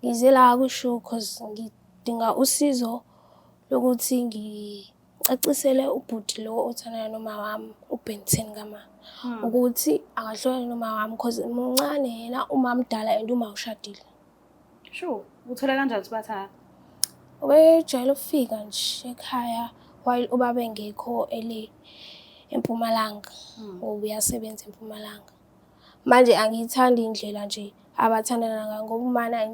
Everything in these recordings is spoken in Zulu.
Ngize la kusho cause ngidinga usizo lokuthi ngicacisele ubhuti lo othandana noma wami uBenton kama ukuthi akahlukane noma wami cause muncane yena uma mdala and uma ushadile. Sure. Uthole kanjani ukuthi bathanda? Ubejwayele ukufika nje ekhaya while ubaba engekho ele eMpumalanga ngoba uyasebenza eMpumalanga. Manje angiyithandi indlela nje abathandana ngayo ngoba umana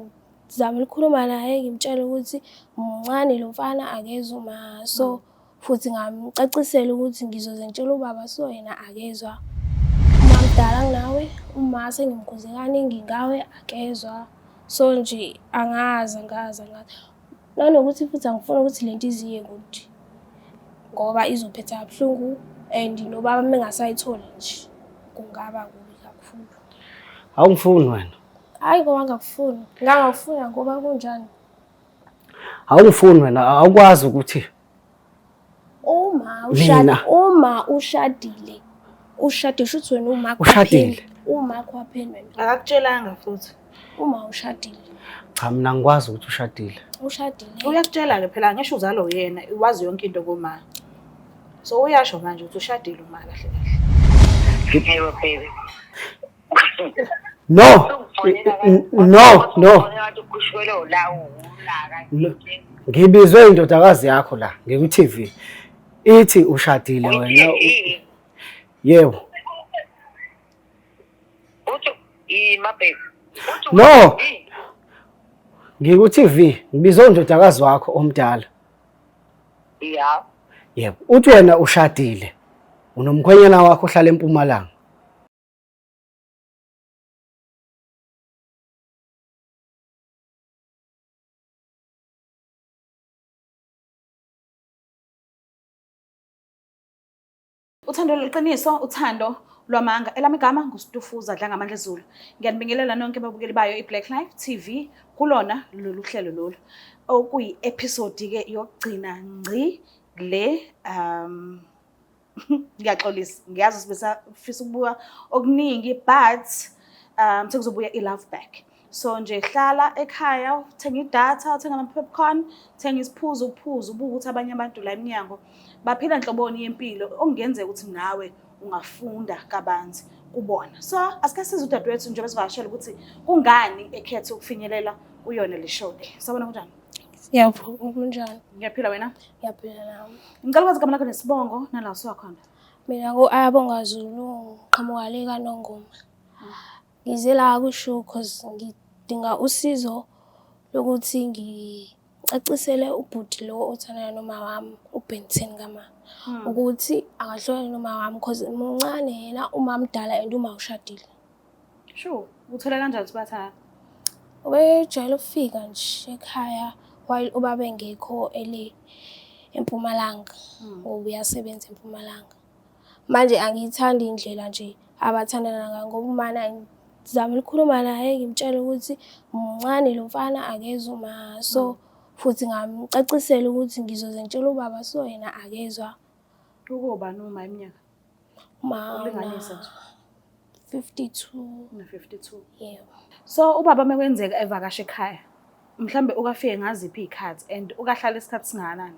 ngizama ukukhuluma naye ngimtshele ukuthi muncane lo mfana akezwa uma so futhi ngamcacisela ukuthi ngizoze ngitshele ubaba so yena akezwa. Uma mdala kunawe, uma sengimkhuze kaningi ngawe akezwa. So nje angazi angazi angazi. Nanokuthi futhi angifuni ukuthi lento iziye kude ngoba izophetha kabuhlungu and nobaba uma engasayitholi nje kungaba kubi kakhulu. Awungifuni wena. Hhayi ngoba ngingakufuni, ngangakufuna ngoba kunjani. Awungifuni wena, awukwazi ukuthi Uma ushadile, Mina. uma ushadile, ushadile shuthi wena uma Ushadile. Uma kwaphela wena. Akakutshelanga futhi. Uma ushadile. Cha mina ngikwazi ukuthi ushadile. Ushadile. Uyakutshela-ke phela ngisho uzalwa uyena, wazi yonke into kuma. So uyasho manje ukuthi ushadile uma kahle kahle. Yebo baby. No. No, no. No. Ngibizwe indodakazi yakho la ngiku TV. Ithi ushadile wena. Yebo. Uthi ima baby. No. Ngiku TV ngibizwe undodakazi wakho omdala. Yeah. Yebo. Uthi wena ushadile. Unomkhwenyana wakho ohlala eMpumalanga. Uthando lweqiniso, uthando lwamanga. Elami igama nguStufuza Dlangamandla Zulu. Ngiyanibingelela nonke babukeli bayo iBlack Life TV kulona lolu hlelo lolu. Okuyi-episode ke yokugcina ngci le ngiyaxolisa ngiyazi ukuthi besafisa ukubuka okuningi but sekuzobuya i-love back. So nje hlala ekhaya uthenga idatha, uthenga ama-popcorn, uthenga isiphuzo uphuze ubuke ukuthi abanye abantu la emnyango baphila nhloboni yempilo okungenzeka ukuthi nawe ungafunda kabanzi kubona. So asike size udadewethu njengoba sivakashela ukuthi kungani ekhethe ukufinyelela kuyona le show le. Sawubona kunjani? Yebo, kunjani? Ngiyaphila wena? Ngiyaphila nami. Ngicela ukwazi igama lakho nesibongo nala usuka khona. Mina ngu-Ayabonga Zulu, ngiqhamuka le kaNongoma. Ngize la kusho cause ngidinga usizo lokuthi ngicacisele ubhuti lo othandana noma wami uBenton kama ukuthi akahlukane noma wami cause muncane yena uma mdala and uma ushadile. Sure. Uthole kanjani ukuthi bathanda? Ubejwayele ukufika nje ekhaya while ubaba engekho ele eMpumalanga ngoba uyasebenza eMpumalanga. Manje angiyithandi indlela nje abathandana ngayo ngoba umana ngizama ukukhuluma naye ngimtshele ukuthi muncane lo mfana akezwa uma so futhi ngamcacisela ukuthi ngizoze ngitshele ubaba so yena akezwa. Ukobani uma iminyaka? Uma Ukulinganisa nje. 52. Una 52. Yebo. So ubaba mekwenzeka evakasha ekhaya, mhlambe ukafike ngaziphi izikhathi and ukahlala isikhathi singakanani?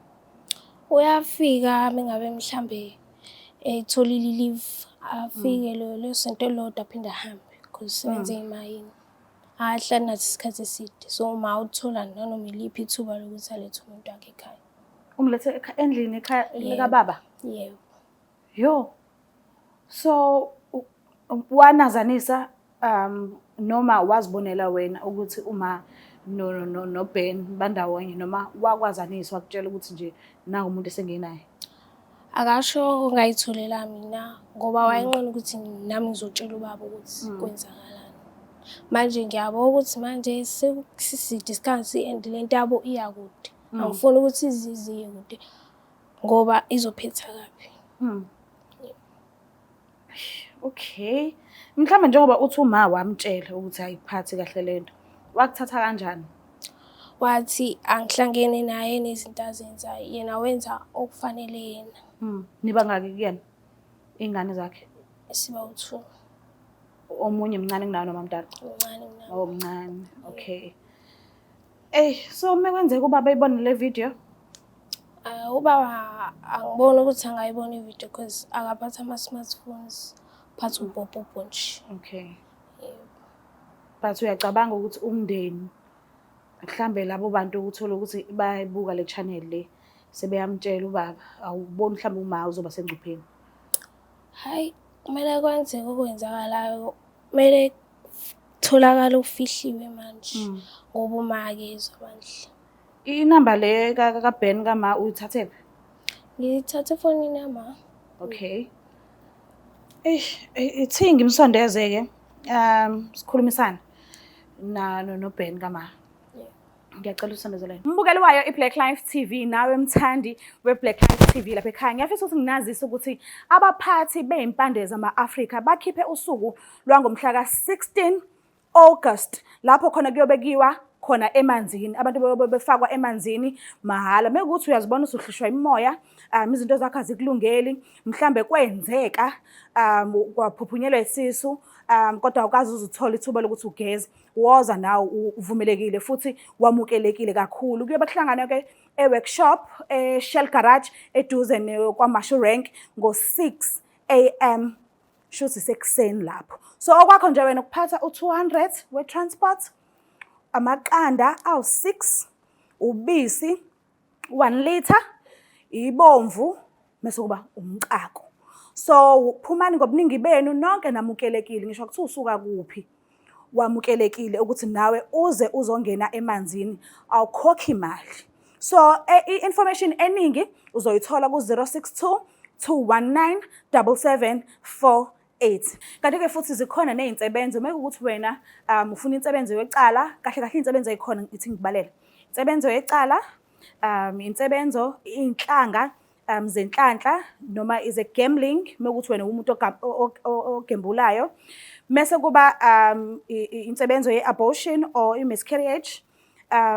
Uyafika mengabe mhlambe etholile leave afike lo lesonto elilodwa aphinde ahambe because usebenze emayini. Akahlali nathi isikhathi eside so uma uthola nanoma iliphi ithuba lokuthi alethe umuntu wakhe ekhaya. Umlethe endlini ekhaya likababa? Yebo. Yo. So wanazanisa noma wazibonela wena ukuthi uma no no no Ben bandawonye noma wakwazanisa wakutshela ukuthi nje nangu umuntu esengenaye? Akasho ngayitholela mina ngoba wayenqena ukuthi nami ngizotshela ubaba ukuthi kwenzakalani. Manje ngiyabona ukuthi manje sekusiside isikhathi and lento yabo iya kude. Angifuni ukuthi iziye kude ngoba izophetha kabi. Okay. Mhlawumbe njengoba uthi uma wamtshela ukuthi ayiphathi kahle lento, wakuthatha kanjani? Wathi angihlangene naye nezinto azenzayo, yena wenza okufanele yena. Niba ngaki kuyena? Iy'ngane zakhe? Siba u-2. Omunye mncane kunawe noma mdala? Mncane kunawe. Oh, mncane. Okay. Ey, so uma kwenzeka ubaba eyibone le video? Ubaba angiboni ukuthi angayibona i-video cause akaphathi ama-smartphones, uphatha ubhobhobho nje. Okay. But uyacabanga ukuthi umndeni mhlambe labo bantu uthola ukuthi bayayibuka le channel le sebeyamtshela ubaba awuboni mhlambe uma uzoba sengcupheni? Hhayi, kumele kwenzeke okwenzakalayo, kumele kutholakale okufihliwe manje ngoba uma akezwa bandla. Inamba le kaBen kama uyithathephi? Ngiyithathe efonini yama. Okay. Eish, ithi ngimsondeze-ke sikhulumisane na no Ben kama. Ngiyacela usondeze. Mbukeli wayo iBlack Life TV nawe mthandi weBlack Life TV lapha ekhaya. Ngiyafisa ukuthi nginazise ukuthi abaphathi bezimpande zama-Afrika bakhiphe usuku lwangomhla ka-16 August lapho khona kuyobe kuyiwa khona emanzini, abantu beyobe befakwa emanzini mahhala. Mekuwukuthi uyazibona usuhlushwa imimoya, izinto zakho azikulungeli, mhlambe kwenzeka kwaphuphunyelwa isisu, kodwa awukaze uze uthole ithuba lokuthi ugeze, woza nawe uvumelekile futhi wamukelekile kakhulu. Kuyobe kuhlanganwe-ke e-workshop e-Shell Garage eduze kwaMashu Rank ngo-6 am, shuthi sekuseni lapho. So okwakho nje wena ukuphatha u-200 we-transport, amaqanda awu-6, ubisi 1 litre, ibomvu, mese kuba umcako. So phumani ngobuningi benu nonke, namukelekile, ngisho kuthiwa usuka kuphi wamukelekile ukuthi nawe uze uzongena emanzini, awukhokhi imali. So i-information eningi uzoyithola ku-062 219 7748. Kanti-ke futhi zikhona ney'nsebenzo uma kuwukuthi wena ufuna insebenzo yecala, kahle kahle iy'nsebenzo ey'khona ngithi ngibalele. Insebenzo yecala, insebenzo iy'nhlanga zenhlanhla noma is a gambling uma kuwukuthi wena umuntu ogembulayo. Mese kuba insebenzo ye-abortion or i-miscarriage,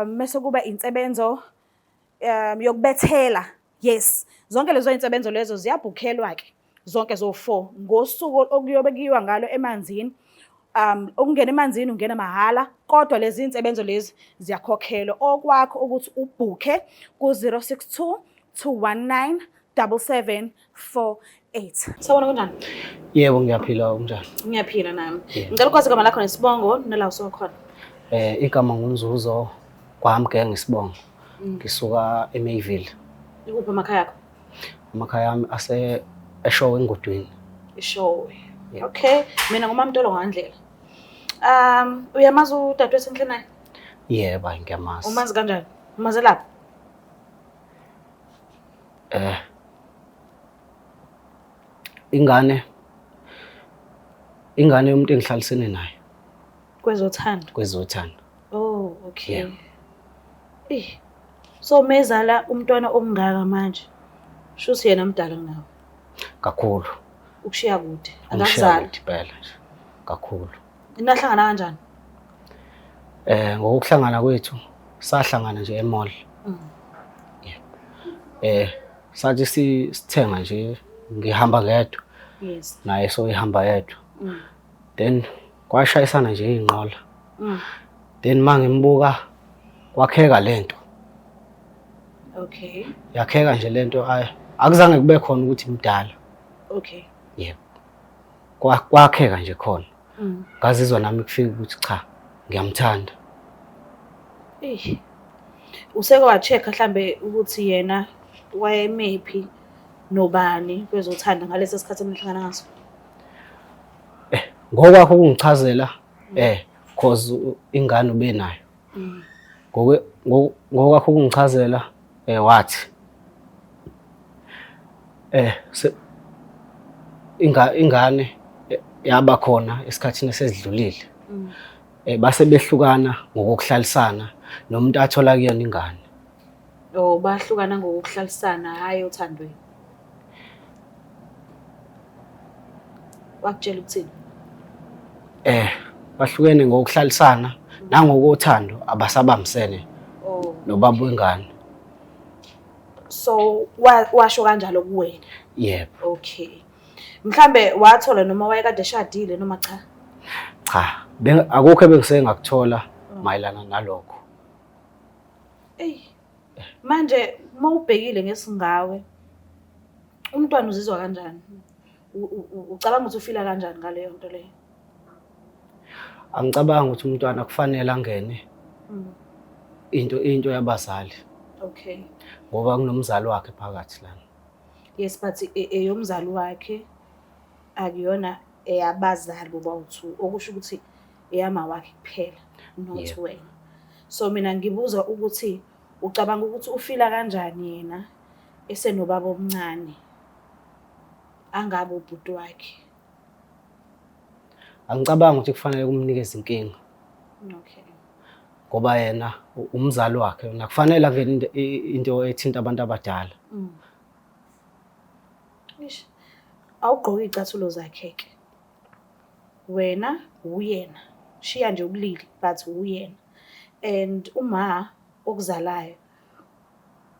mese kuba insebenzo yokubethela. Yes, zonke lezo iy'nsebenzo lezo ziyabhukhelwa-ke zonke zo-4 ngosuku okuyobe kuyiwa ngalo emanzini. Ukungena emanzini ungena mahhala, kodwa lezi iy'nsebenzo lezi ziyakhokhelwa. Okwakho ukuthi ubhukhe ku-062 219 7748. Sawubona, kunjani? Yebo, ngiyaphila, unjani? Ngiyaphila nami. Ngicela ukwazi igama lakho nesibongo nala usuka khona. Igama nguNzuzo kwaMgenge isibongo. Ngisuka eMayville. Ikuphi amakhaya akho? Amakhaya ami ase eShowe eNgodweni. Eshowe. Okay, mina nguMaMtolo ngandlela. Uyamazi udadewethu enhle naye? Yebo, ngiyamazi. Umazi kanjani? Umazelaphi? Ingane yomuntu engihlalisene naye. Kwezothando. Kwezothando. Oh, okay. Yeah. Eh. So mezala umntwana omngaka manje. Shuthi yena mdala kunawe. Kakhulu. Ukushiya kude. Ungishiya Akakuzali. kude impela nje. Kakhulu. Nahlangana kanjani? Ngokuhlangana kwethu sahlangana nje e-mall. Yeah. Sathi sithenga nje ngihamba ngedwa. Yes. Naye so ihamba yedwa. Then kwashayisana nje inqola. Then mangimbuka kwakheka lento. Okay. Yakheka nje lento, ayi akuzange kube khona ukuthi mdala. Okay. Yebo. Kwakheka nje khona. Ngazizwa nami kufika ukuthi cha, ngiyamthanda. Eh. Useke wa-check mhlambe ukuthi yena wayemephi nobani kwezothando ngalesi sikhathi enihlangana ngaso? Ngokwakho ukungichazela cause ingane ube nayo. Ngokwakho ukungichazela wathi ingane yaba khona esikhathini esedlulile. Base behlukana ngokuhlalisana nomuntu athola kuyona ingane. Oh, bahlukana ngokuhlalisana, hayi othandweni. Wakutshela ukuthini? Bahlukene ngokuhlalisana nangokothando, abasabambisene Oh. nobaba wengane. So washo kanjalo kuwena? Yebo. Okay. Mhlambe wathola noma wayekade eshadile noma cha? Cha, akukho ebengise ngakuthola mayelana nalokho. Eyi. Manje uma ubhekile ngesingawe umntwana uzizwa kanjani? Ucabanga ukuthi ufila kanjani ngaleyo nto leyo? Angicabangi ukuthi umntwana kufanele angene into yabazali. Okay. Ngoba kunomzali wakhe phakathi lana. Yes, but eyomzali wakhe akuyona eyabazali bobawu-two, okusho ukuthi eyama wakhe kuphela, not wena. So mina ngibuza ukuthi ucabanga ukuthi ufila kanjani yena esenobaba omncane angabe ubhuti wakhe? Angicabangi ukuthi kufanele kumnikeze inkinga. Okay. Ngoba yena umzali wakhe, nakufanele angene into ethinta abantu abadala. Eish. Awugqoke iy'cathulo zakhe ke. Wena uyena. Shiya nje ubulili but uyena. And uma okuzalayo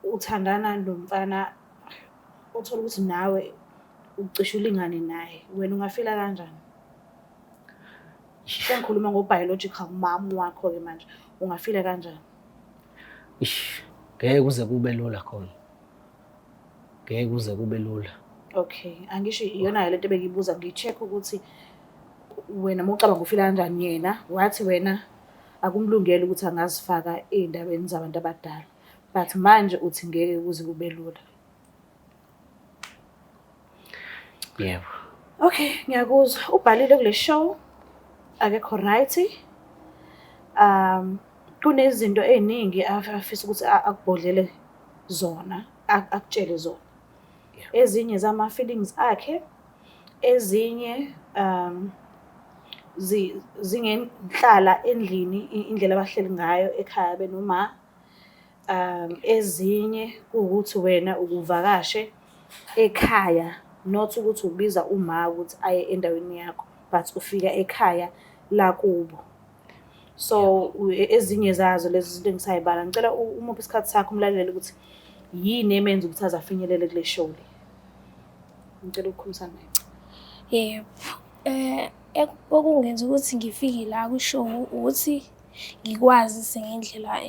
uthandana nomfana othola ukuthi nawe ucishe ulingane naye, wena ungafila kanjani? Sengikhuluma ngo-biological mom wakho-ke manje, ungafila kanjani? Ish, ngeke kuze kube lula khona. Ngeke kuze kube lula. Okay, angisho iyona lento ebengiyibuza, ngi-check ukuthi wena uma ucabanga ufila kanjani yena, wathi wena akumlungeli ukuthi angazifaka ey'ndabeni zabantu abadala. But manje uthi ngeke kuze kube lula. Yebo. Okay, ngiyakuzwa. Ubhalile kule show, akekho right. Kunezinto ey'ningi afisa ukuthi akubhodlele zona, akutshele zona. Ezinye zama-feelings akhe, ezinye zingenhlala endlini, indlela abahleli ngayo ekhaya benoma. Ezinye kuwukuthi wena ukuvakashe ekhaya, not ukuthi ubiza uma ukuthi aye endaweni yakho, but ufika ekhaya lakubo. So ezinye zazo lezi zinto engisayibala, ngicela umuphe isikhathi sakho umlalele ukuthi yini emenza ukuthi aze afinyelele kule show le. Ngicela ukukhulumisana naye. Yebo. Okungenza ukuthi ngifike la kwi-show ukuthi ngikwazise ngendlela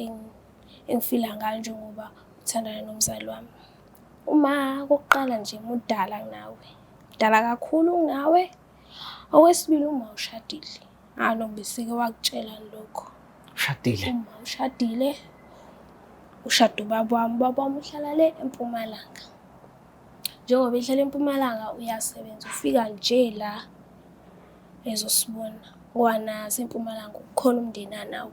engifila ngayo njengoba uthandana nomzali wami. Uma kokuqala nje mudala kunawe, mdala kakhulu kunawe. Okwesibili, uma ushadile, besike wakutshela lokho. Ushadile? Uma ushadile, ushada ubaba wami, ubaba wami uhlala le eMpumalanga. Njengoba ehlala eMpumalanga uyasebenza, ufika nje la ezosibona. Ngoba naseMpumalanga kukhona umndeni anawo.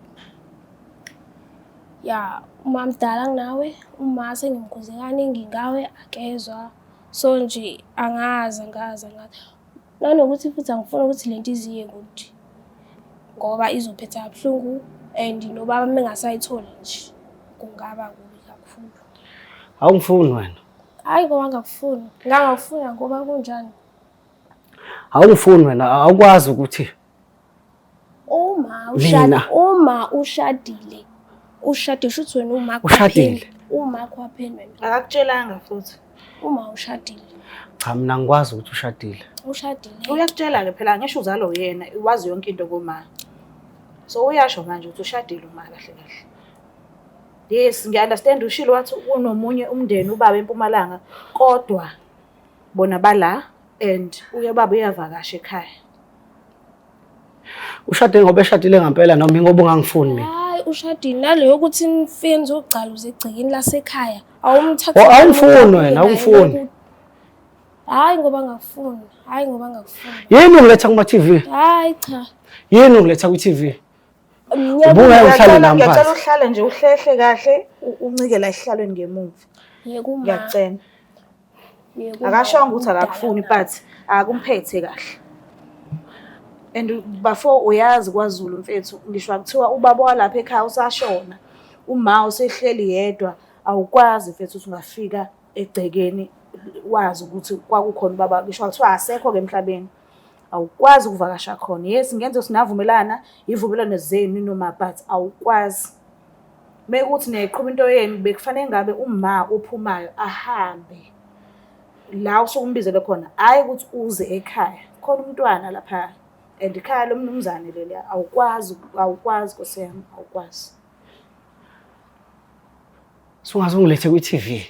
Ya, uma mdala kunawe, uma sengimkhuze kaningi ngawe akezwa. So nje angazi angazi angazi. Nanokuthi futhi angifuni ukuthi lento iziye kude ngoba izophetha kabuhlungu and nobaba uma engasayitholi nje kungaba kubi kakhulu. Awungifuni wena? Hhayi ngoba ngingakufuni. Ngangakufuna ngoba kunjani? Awungifuni wena, awukwazi ukuthi Uma Mina. uma ushadile, ushadile shuthi wena uma Ushadile. Uma kwaphela wena. Akakutshelanga futhi. Uma ushadile. Cha, mina ngikwazi ukuthi ushadile. Ushadile. Uyakutshela ke phela, ngisho uzalo uyena, wazi yonke into kuma. So uyasho manje ukuthi ushadile uma kahle kahle. Yes, ngiya-understand ushilo wathi unomunye umndeni ubaba eMpumalanga, kodwa bona bala and uye baba uyavakasha ekhaya. Ushade ngoba eshadile ngempela noma ingoba ungangifuni mina? Hayi, ushadile naleyo ukuthi nifike nizogcaluza egcekeni lasekhaya. Awumthatha. Oh, awungifuni wena, awungifuni. Hayi ngoba ngakufuni. Hayi ngoba ngakufuni. Yini ungiletha kuma TV? Hayi cha. Yini ungiletha ku TV? Ubungeke uhlale nami Ngiyacela phansi. uhlale nje uhlehle kahle, uncike la esihlalweni ngemuva. Yekuma. Ngiyacela. Yekuma. Akashongo ukuthi akakufuni but akumphethe kahle. And bafo uyazi kwaZulu mfethu, ngisho kuthiwa ubaba walapha ekhaya usashona, uma usehleli yedwa, awukwazi mfethu ukuthi ungafika egcekeni wazi ukuthi kwakukhona ubaba, ngisho kuthiwa asekho ke emhlabeni. Awukwazi ukuvakasha khona. Yes, ngenze sinavumelana, ivumelwano zenu noma but awukwazi. Mekuthi niyayiqhuba into yenu, bekufanele ngabe uma uphumayo ahambe la usukumbizele khona, hhayi ukuthi uze ekhaya. Khona umntwana lapha and ikhaya lomnumzane leliya, awukwazi, awukwazi Nkosi yami, awukwazi. Sungaze ungilethe kwi-TV.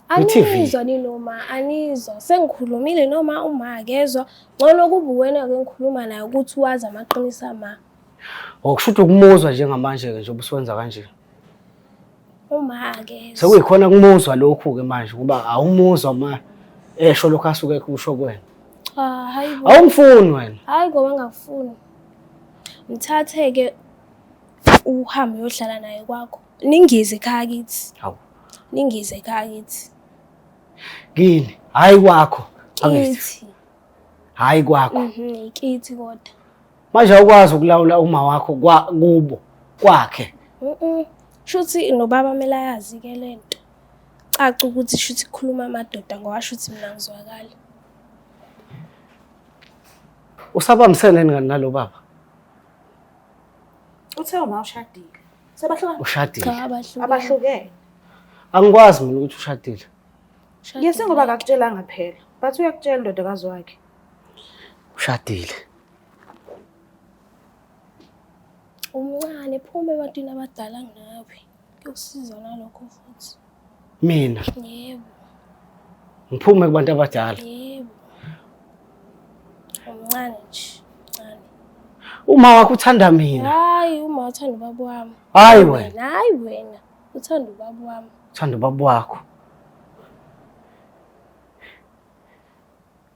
Kwi-TV. Anizwa ninoma anizwa sengikhulumile noma uma akezwa ngcono kube uwena-ke ngikhuluma naye ukuthi wazi amaqiniso ama. Okusho ukuthi ukumuzwa njengamanje-ke njengoba usuwenza kanje. Uma akezwa. Sekuyikhona kumuzwa lokhu-ke manje ngoba awumuzwa ma esho lokhu asuke kusho kuwena. Cha hayi bo. Awumfuni wena. Hayi ngoba ngingakufuni. Mthathe-ke uhambe uyohlala naye kwakho. Ningize ekhaya kithi. Hawu. Ningize ekhaya kithi. Kini, hayi kwakho. Angithi. Kithi. Hayi kwakho. Mhm, kithi kodwa. Manje awukwazi ukulawula uma wakho kwa kubo kwakhe. Mhm. Shuthi nobaba kumele ayazi ke lento. Caca ukuthi shuthi kukhuluma amadoda ngoba shuthi mina ngizwakala. Usabambisene yini nalo baba? Uthe uma ushadile. Sebahlukana? Ushadile. Cha abahlukene. Abahlukene. Angikwazi mina ukuthi ushadile. Ushadile. Yes ngoba akakutshelanga phela. But uyakutshela indodakazi wakhe. Ushadile. Umncane phuma ebantwini abadala kunawe. Kuyokusiza nalokho futhi. Mina Yebo, ngiphume kubantu abadala. yebo. Umncane nje, mncane. Uma wakho uthanda mina. Hayi, uma uthanda ubaba wami. Hayi wena. Hayi wena, uthanda ubaba wami. Uthanda ubaba wakho.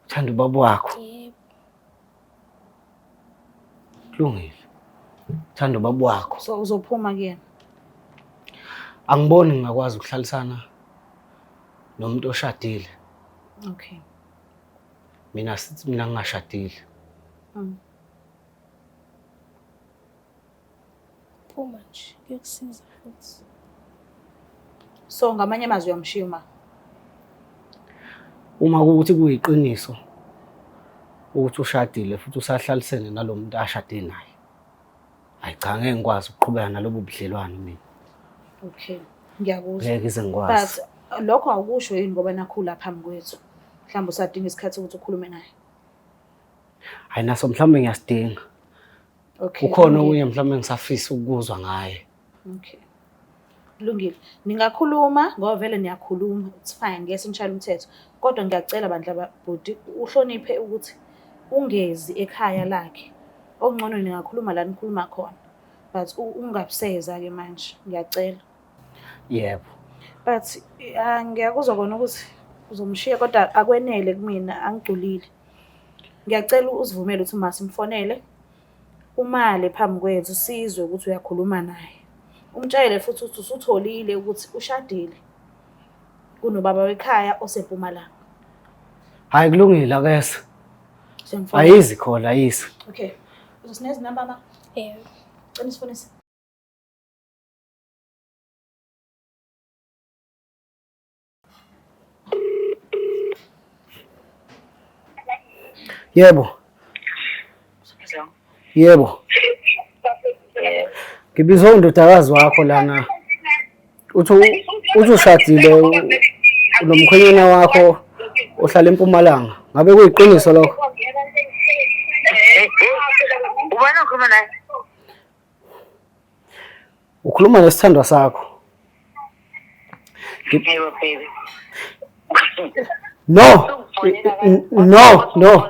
Uthanda ubaba wakho. Yebo. Kulungile. Uthanda ubaba wakho. So uzophuma kuyena. Angiboni ngingakwazi ukuhlalisana nomuntu oshadile. Okay. Mina sithi mina ngingashadile. Phuma nje, kuyokusiza futhi. So ngamanye amazwi uyamshiya uma. Uma kuwukuthi kuyiqiniso ukuthi ushadile futhi usahlalisene nalo muntu ashade naye. Hayi cha ngeke ngikwazi ukuqhubeka nalobu budlelwano mina. Okay. Ngiyakuzwa. Ngeke ngize ngikwazi. But lokho awukusho yini ngoba nakhula phambi kwethu. Mhlawumbe usadinga isikhathi ukuthi ukhulume naye. Hayi naso mhlawumbe ngiyasidinga. Okay. Kukhona okunye mhlawumbe ngisafisa ukuzwa ngaye. Okay. Kulungile. Ningakhuluma ngoba vele niyakhuluma. It's fine. Ngeke sinishayele umthetho. Kodwa ngiyacela bandla bhuti uhloniphe ukuthi ungezi ekhaya lakhe. Okungcono ningakhuluma la nikhuluma khona. But ungabuseza ke manje. Ngiyacela. Yebo. But ngiyakuzwa kona ukuthi uzomshiya kodwa akwenele kumina angigculile. Ngiyacela usivumele ukuthi uma simfonele umale phambi kwethu sizwe ukuthi uyakhuluma naye. Umtshele futhi ukuthi usutholile ukuthi ushadile kunobaba wekhaya oseMpumalanga. Hayi kulungile akese. Siyamfonela. Ayizi khona ayizi. Okay. Uzosineza inamba ma? Yebo. Cela isifonise. Yebo. Yebo. Ngibizwe undodakazi wakho lana. Uthi uthi ushadile unomkhwenyana wakho ohlala eMpumalanga. Ngabe kuyiqiniso lokho? Ubani okhuluma naye? Ukhuluma nesithandwa sakho. Yebo baby. No. No, no.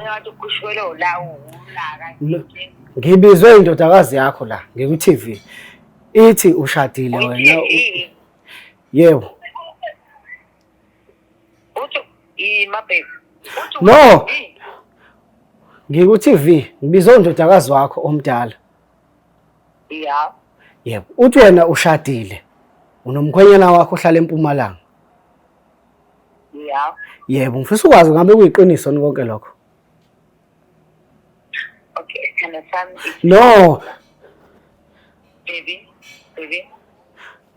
Ngibizwe indodakazi yakho la ngiku TV. Ithi ushadile wena. Yebo. Uthi ima baby. No. Ngiku TV ngibizwe undodakazi wakho omdala. Yeah. Yebo. Uthi wena ushadile. Unomkhwenyana wakho ohlala eMpumalanga. Yeah. Yebo, ngifisa ukwazi ngabe kuyiqiniso ni konke lokho. Okay, sithando sami. No, Baby, baby.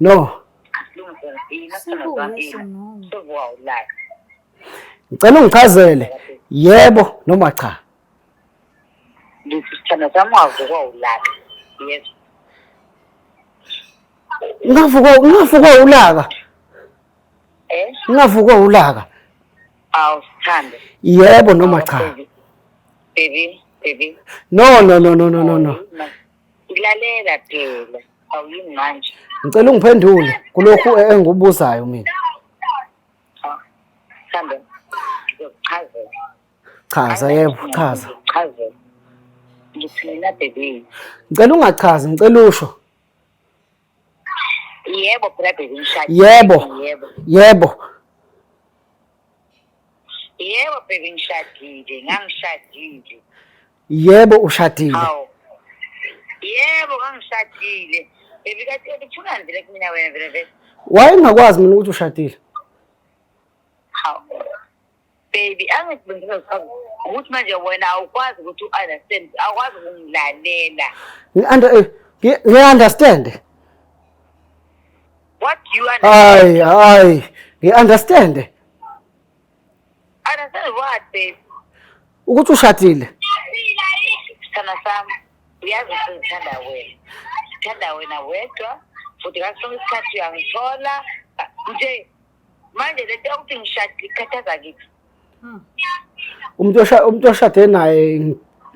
no. Asilungise. Ima sithando sami. Sibuye sono. Sovuka ulaka. Ngicela ungichazele. Yebo noma cha. Ngithi sithando sami wavukwa ulaka. Yes. Ngingavukwa ulaka. Eh? Ngingavukwa ulaka. Awu sithando. Yebo noma cha. Baby, baby. No, no, no, no, no, no, no. Ilalela phela. Awuyini manje? Ngicela ungiphendule kulokhu engikubuzayo mina. Sithando, ngizokuchazela. Chaza yebo, chaza. Ngizokuchazela. Ngithi mina baby. Ngicela ungachazi, ngicela usho. Yebo phela baby ngishadile. Yebo. Yebo. Yebo. Yebo baby ngishadile, ngangishadile. Yebo ushadile. Hawu. Yebo ngangishadile. Baby kade uthunani vele kumina wena vele vele. Wayengakwazi mina ukuthi ushadile. Hawu. Baby angithi bengizochaza ukuthi manje wena awukwazi ukuthi u-understand, awukwazi ukungilalela. Ngi-understand. What do you understand? Hayi, hayi, ngi-understand. Understand what baby? Ukuthi ushadile. Sithanda sami, uyazi ukuthi ngithanda wena. Ngithanda wena wedwa, futhi ngaso sonke isikhathi uyangithola. Nje manje lento yokuthi ngishadile ikhathaza kiphi? Umuntu oshade naye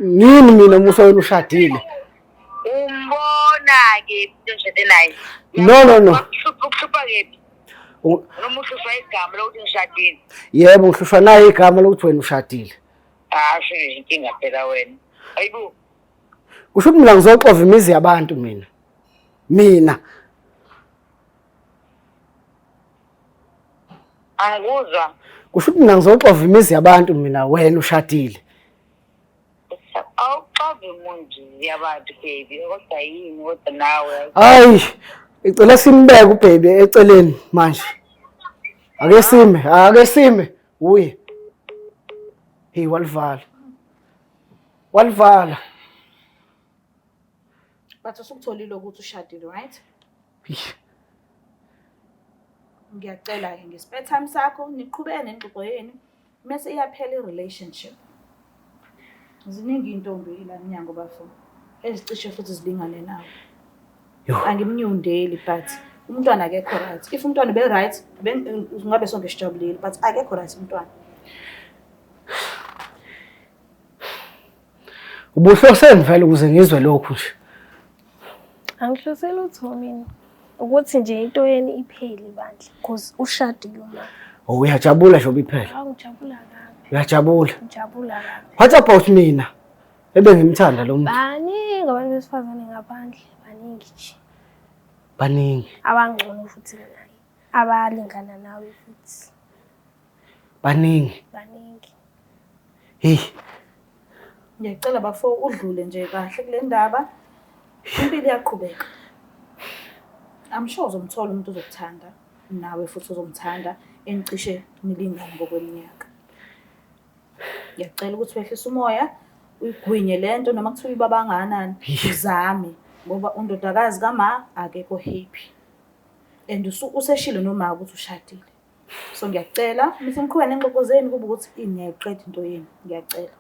ngini mina musa wena ushadile. Umbona kephi umuntu engishade naye? No, no, no. Ukuhlupha kephi? Noma uhlushwa igama lokuthi ngishadile? Yebo, ngihlushwa naye igama lokuthi wena ushadile. Asho nje inkinga phela wena. Hayibo. Kusho ukuthi mina ngizoxova imizi yabantu mina. Mina. Angikuzwa. Kusho ukuthi mina ngizoxova imizi yabantu mina wena ushadile. Awuxovi umuntu yabantu baby, kodwa yini kodwa nawe? Hayi, icela simbeke ubaby eceleni manje. Ake sime, ake sime. Uye. Hey walivala. Walivala. But usukutholile ukuthi ushadile, right? Ngiyacela-ke nge-spare time sakho niqhubeke nengxoxo yenu mese iyaphela i-relationship. Ziningi iy'ntombi la emnyango bafo ezicishe futhi zilingane nawe. Angimnyundeli but umntwana akekho right. If umntwana ube right, ngabe sonke sijabulile but akekho right umntwana. Ubuhloseni vele ukuze ngizwe lokhu nje. Angihlose lutho mina. Ukuthi nje into yeni iphele bandla because ushadile uma. Oh uyajabula nje obiphela. Hawu ngijabula kabi. Uyajabula. Ngijabula kabi. What about mina? Ebengimthanda lo muntu. Baningi abantu besifazane ngaphandle, baningi nje. Baningi. Abangcono futhi naye. Abalingana nawe futhi. Baningi. Baningi. Hey. Ngiyacela bafo udlule nje kahle kule ndaba. Impilo iyaqhubeka. I'm sure uzomthola umuntu ozokuthanda nawe futhi uzomthanda enicishe nilingane ngokweminyaka. Ngiyacela ukuthi wehlise umoya uyigwinye lento noma kuthiwa ibaba kangakanani uzame ngoba undodakazi kama akekho happy. And useshilo noma ukuthi ushadile. So ngiyacela mase niqhubeka nengxoxo zenu kube ukuthi niyayiqeda into yenu. Ngiyacela.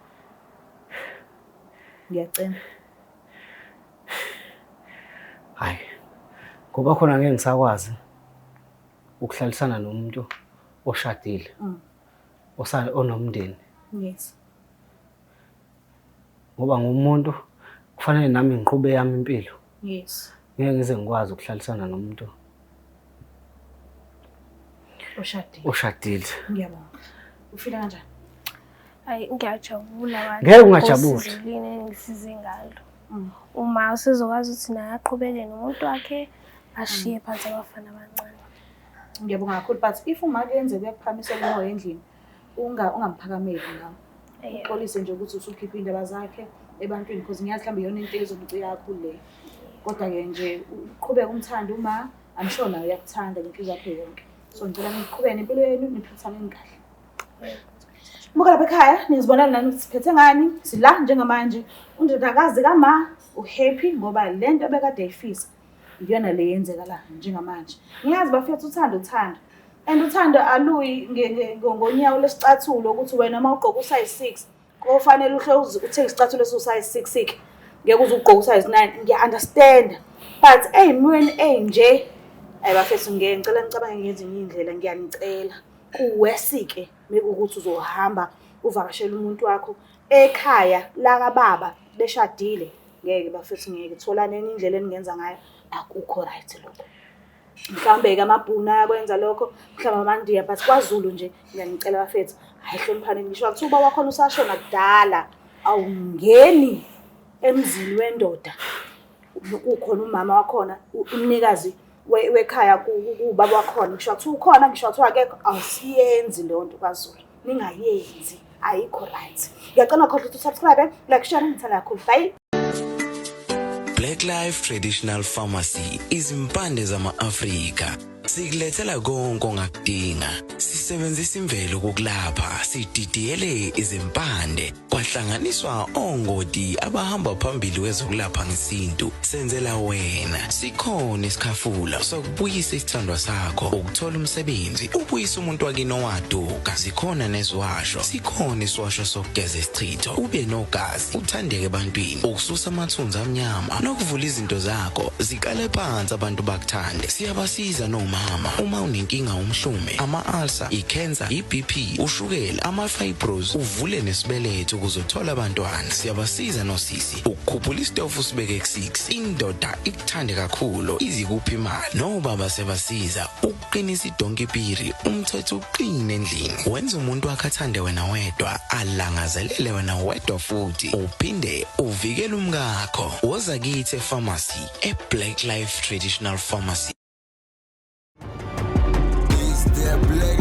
Ngiyacela. Hayi. Ngoba khona ngeke ngisakwazi ukuhlalisana nomuntu oshadile. Onomndeni. Yes. Ngoba ngumuntu kufanele nami ngiqhube yami impilo. Yes. Ngeke ngize ngikwazi ukuhlalisana nomuntu oshadile. Oshadile. Ngiyabonga. Ufila kanjani? Hayi ngiyajabula bandla. Ngeke ungajabuli. Ngosizo engisize ngalo. Uma usizokwazi ukuthi naye aqhubeke nomuntu wakhe ashiye phansi abafana abancane. Ngiyabonga kakhulu but if uma kuyenzeka uyakuphakamisela umoya endlini ungamphakameli nawe. Uxolise nje ukuthi usukhipha indaba zakhe ebantwini because ngiyazi mhlawumbe iyona into ezomcika kakhulu leyo. Kodwa-ke nje uqhubeke umthande uma, I'm sure naye uyakuthanda ngenhliziyo yakhe yonke. So ngicela niqhubeke nempilo yenu niphathaneni kahle. Buka lapha ekhaya nizibonela nani ukuthi siphethe ngani, sila njengamanje. Undodakazi kama uhappy ngoba le nto ebekade eyifisa iyona le yenzeka la njengamanje. Ngiyazi bafethu uthando uthando. And uthando aluyi ngonyawo lesicathulo ukuthi wena uma ugqoka usize 6 kofanele uhle uthenge isicathulo esiwu-size 6 ke. Ngeke uze ugqoke usize 9. Ngiya-understand. But ey'mweni ey'nje, ayi bafethu ngeke ngicela nicabange ngezinye iy'ndlela, ngiyanicela. Kuwesi-ke mekuwukuthi uzohamba uvakashele umuntu wakho ekhaya lakababa beshadile. Ngeke bafethu ngeke, tholani enye indlela eningenza ngayo. Akukho right lokho. Mhlawumbe-ke amaBhunu ayakwenza lokho, mhlawumbe amaNdiya, but kwaZulu nje ngiyanicela bafethu, hhayi hloniphaneni. Ngisho kuthiwa uba wakhona usashona kudala, awungeni emzini wendoda kukhona umama wakhona, umnikazi wekhaya kuwubaba wakhona. Ngisho kuthiwa ukhona, ngisho kuthiwa akekho, awusiyenzi leyo nto kwaZulu. Ningayenzi, ayikho right. Ngiyacela ungakhohlwa ukuthi usubscribe, like, share, ngithanda kakhulu. Bye. Black Life Traditional Pharmacy, izimpande zama-Afrika. Sikulethela konke ongakudinga. Sisebenzisa imvelo ukukulapha, sididiyele izimpande, kwahlanganiswa ongoti abahamba phambili kwezokulapha ngesintu. Senzela wena. Sikhona isikhafula sokubuyisa isithandwa sakho, ukuthola umsebenzi, ubuyise umuntu wakini owaduka. Zikhona neziwasho. Sikhona isiwasho sokugeza isichitho, ube nogazi, uthandeke ebantwini, ukususa amathunzi amnyama nokuvula izinto zakho ziqale phansi abantu bakuthande. Siyabasiza nomama uma unenkinga umhlume, ama-ulcer, i-cancer, i-BP, ushukela, ama-fibros, uvule nesibeletho ukuze uthole abantwana. Siyabasiza nosisi ukukhuphula isitofu usibeke ku-6, indoda ikuthande kakhulu izikuphi imali. Nobaba siyabasiza ukuqinisa idonki piri, umthetho uqine endlini, wenza umuntu wakhe athande wena wedwa, alangazelele wena wedwa futhi uphinde uvikele umkakho. Woza kithi epharmacy e-Black Life Traditional Pharmacy. It's the Black